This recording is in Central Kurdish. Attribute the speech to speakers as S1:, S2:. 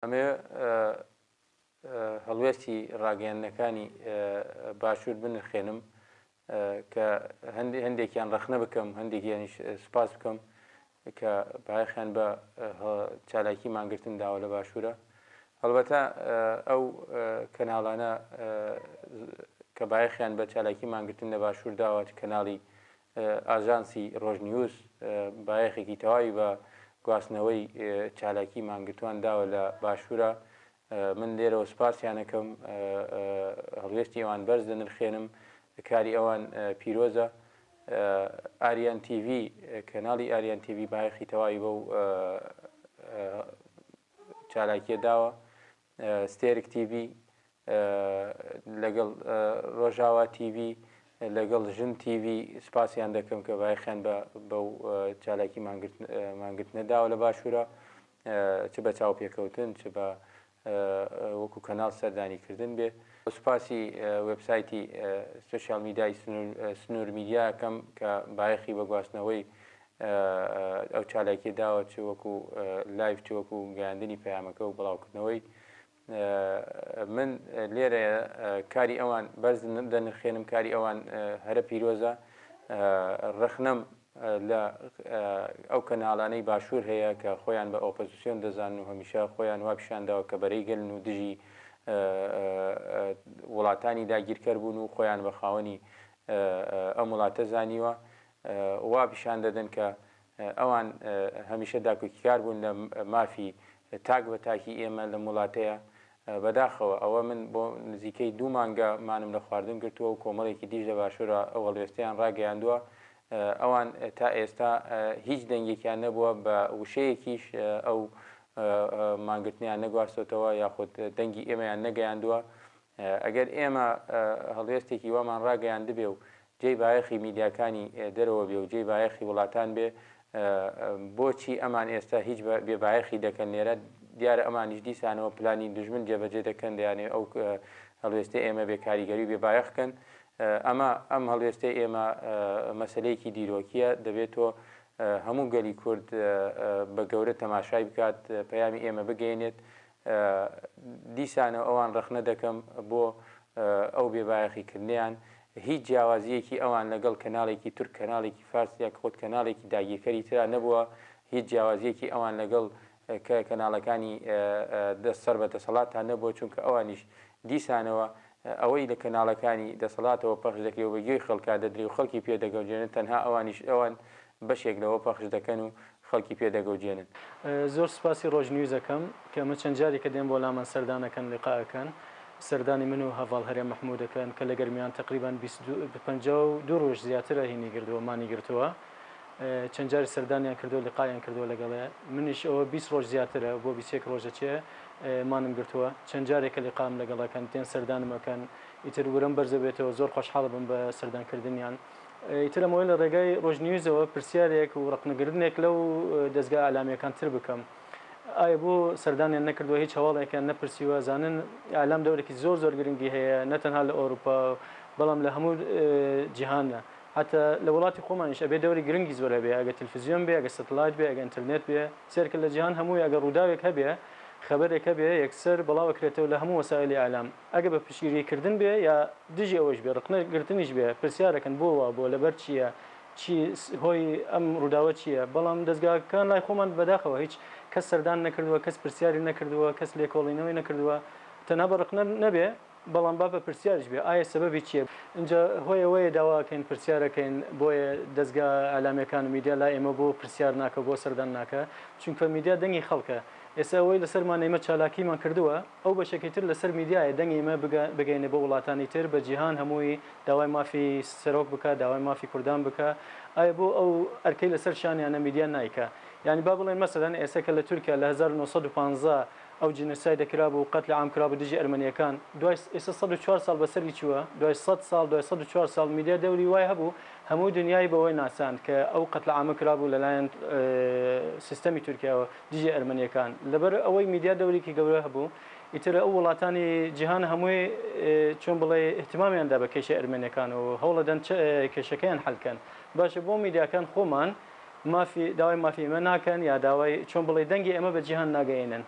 S1: ئەمەوێ هەڵوێستی ڕاگەیاندنەکانی باشوور بنرخێنم کە هەندێکیان ڕەخنە بکەم، هەندێکیانیش سوپاس بکەم کە بایەخیان بە چالاکی مانگرتن داوە لە باشوورە. هەڵبەتە ئەو کەناڵانە کە بایەخیان بە چالاکی مانگرتن لە باشوور داوە، کەناڵی ئاژانسی ڕۆژنیوز بایەخێکی تەواوی بە گواستنەوەی چالاکی مانگرتووان داوە لە باشوورە. من لێرەوە سوپاسیان ئەکەم، هەڵوێستی ئەوان بەرز دەنرخێنم، کاری ئەوان پیرۆزە. ئاریان تیڤی، کەناڵی ئاریان تیڤی بایەخی تەواوی بەو چالاکیە داوە. ستێرک تیڤی لەگەڵ ڕۆژاوا تیڤی لەگەڵ ژن تیڤی سوپاسیان دەکەم کە بایەخیان بە بەو چالاکی مانگرتنە داوە لە باشوورە. چ بە چاوپێکەوتن چ بە وەکو کەناڵ سەردانی کردن بێ. سوپاسی وێبسایتی سۆشیال میدیای سنوور میدیا ئەکەم کە بایەخی بە گواستنەوەی ئەو چالاکیە داوە چ وەکو لایڤ چ وەکو گەیاندنی پەیامەکە و بڵاوکردنەوەی. من لێرە کاری ئەوان بەرز دەنرخێنم، کاری ئەوان هەرە پیرۆزە. ڕەخنەم لە ئەو کەناڵانەی باشوور هەیە کە خۆیان بە ئۆپۆزسیۆن دەزانن و هەمیشە خۆیان وا پیشان داوە کە بەرەی گەلن و دژی وڵاتانی داگیرکەر بوون و خۆیان بە خاوەنی ئەم وڵاتە زانیوە، وا پیشان دەدەن کە ئەوان هەمیشە داکۆکیکار بوون لە مافی تاک بە تاکی ئێمە لەم وڵاتەیە. بەداخەوە ئەوە من بۆ نزیکەی دوو مانگە مانم لە خواردن گرتووە و کۆمەڵێکی دیش لە باشوورە ئەو هەڵوێستەیان ڕاگەیاندووە. ئەوان تا ئێستا هیچ دەنگێکیان نەبووە، بە وشەیەکیش ئەو مانگرتنەیان نەگواستۆتەوە یاخود دەنگی ئێمەیان نەگەیاندووە. ئەگەر ئێمە هەڵوێستێکی وامان ڕاگەیاندبێ و جێی بایەخی میدیاکانی دەرەوە بێ و جێی بایەخی وڵاتان بێ، بۆچی ئەمان ئێستا هیچ بێ بایەخی دەکەن لێرە؟ دیارە ئەمانیش دیسانەوە پلانی دوژمن جێبەجێ دەکەن، دەیانەوێ ئەو هەڵوێستەی ئێمە بێ کاریگەری و بێ بایەخ کەن. ئەمە ئەم هەڵوێستەی ئێمە مەسەلەیەکی دیرۆکییە، دەبێت تۆ هەموو گەلی کورد بە گەورە تەماشای بکات، پەیامی ئێمە بگەیەنێت. دیسانەوە ئەوان ڕەخنە دەکەم بۆ ئەو بێبایەخی کردنەیان، هیچ جیاوازییەکی ئەوان لەگەڵ کەناڵێکی تورک، کەناڵێکی فارس یاخود کەناڵێکی داگیرکەری ترا نەبووە، هیچ جیاوازییەکی ئەوان لەگەڵ کەناڵەکانی دەست سەر بە دەسەڵاتدا نەبووە، چونکە ئەوانیش دیسانەوە ئەوەی لە کەناڵەکانی دەسەڵاتەوە پەخش دەکرێ و بە گوێی خەڵکا دەدرێ و خەڵکی پێ دەگەوجێنن، تەنها ئەوانیش ئەوان بەشێک لەوە پەخش دەکەن و خەڵکی پێ دەگەوجێنن.
S2: زۆر سوپاسی ڕۆژنیوز ئەکەم کە ئەمە چەند جارێکە دێن بۆ لامان سەردان ئەکەن لیقا ئەکەن سەردانی من و هەڤاڵ هەرێم مەحمود ئەکەن کە لە گەرمیان تەقریبەن 52 ڕۆژ زیاترە هینی گردووە مانی گرتووە چەند جاری سەردانیان کردووە لیقایان کردووە لەگەڵێ منیش ئەوە 20 ڕۆژ زیاترە بۆ 21 ڕۆژ ئەچێ مانم گرتووە چەند جارێکە لیقام لەگەڵ ئەکەن دێن سەردانم ئەکەن ئیتر ورەم بەرزەبێتەوە زۆر خۆشحاڵ بم بە سەردان کردنیان. ئیتر ئەمەوێ لە ڕێگای ڕۆژنیوزەوە پرسیارێک و ڕەخنەگرتنێک لەو دەزگا ئیعلامییەکان تر بکەم. ئایا بۆ سەردانیان نەکردووە، هیچ هەواڵێکیان نەپرسیوە؟ زانن ئیعلام دەورێکی زۆر زۆر گرنگی هەیە نە تەنها لە ئەوروپا بەڵام لە هەموو جیهاندا. حەتا لە وڵاتی خۆمانیش ئەبێ دەوری گرنگی زۆر هەبێ ئەگەر تلفزیۆن بێ، ئەگەر سەتلایت بێ، ئەگەر ئینترنێت بێ. سەیرکە لە جیهان هەمووی ئەگەر ڕووداوێک هەبێ، خەبەرێک هەبێ یەکسەر بڵاو ئەکرێتەوە لە هەموو وەسائیلی ئیعلام. ئەگەر بە پشتگیری کردن بێ یا دژی ئەوەیش بێ، ڕقنە گرتنیش بێ، پرسیارەکەن بۆ وا بووە، لەبەر چییە، چی هۆی ئەم ڕووداوە چییە؟ بەڵام دەزگاکان لای خۆمان بەداخەوە هیچ کەس سەردان نەکردووە، کەس پرسیاری نەکردووە، کەس لێکۆڵینەوەی نەکردووە، تەنها بە ڕقنە نەبێ، بەڵام با بە پرسیاریش بێ، ئایا سەبەبی چییە؟ ئینجا هۆی ئەوەیە داوا ئەکەین، پرسیار ئەکەین، بۆیە دەزگا ئیعلامییەکان و میدیا لای ئێمە بۆ پرسیار ناکە و بۆ سەردان ناکا؟ چونکە میدیا دەنگی خەڵکە. ئێستا ئەوەی لەسەرمانە ئێمە چالاکیمان کردووە، ئەو بەشێکی تر لەسەر میدیایە دەنگی ئێمە بگەینێ بۆ وڵاتانی تر بە جیهان هەمووی داوای مافی سەرۆک بکا داوای مافی کوردان بکا ئایا بۆ ئەو ئەرکەی لەسەر شانیانە میدیا نایکا یانی با بڵێن مەسەلەن ئێستا کە لە تورکیا لە 1915 ئەو جینۆسایدە کرابوو قەتلی عام کرابوو دژی ئەرمەنیەکان دوای ئێستا 104 ساڵ بەسەری چووە دوای 100 ساڵ دوای 104 ساڵ میدیا دەوری وای هەبوو هەموو دنیای بەوەی ناساند کە ئەو قەتل عامە کرابوو لەلایەن سیستەمی تورکیاوە دژی ئەرمەنیەکان لەبەر ئەوەی میدیا دەورێکی گەورە هەبوو ئیتر ئەو وڵاتانی جیهان هەمووی چۆن بڵێ ئیهتمامیان دا بە کێشەی ئەرمەنیەکان و هەوڵەدەن کێشەکەیان حەل کەن باشە بۆ میدیاکان خۆمان مافی داوای مافی ئێمە ناکەن یا داوای چۆن بڵێ دەنگی ئێمە بە جیهان ناگەیەنن.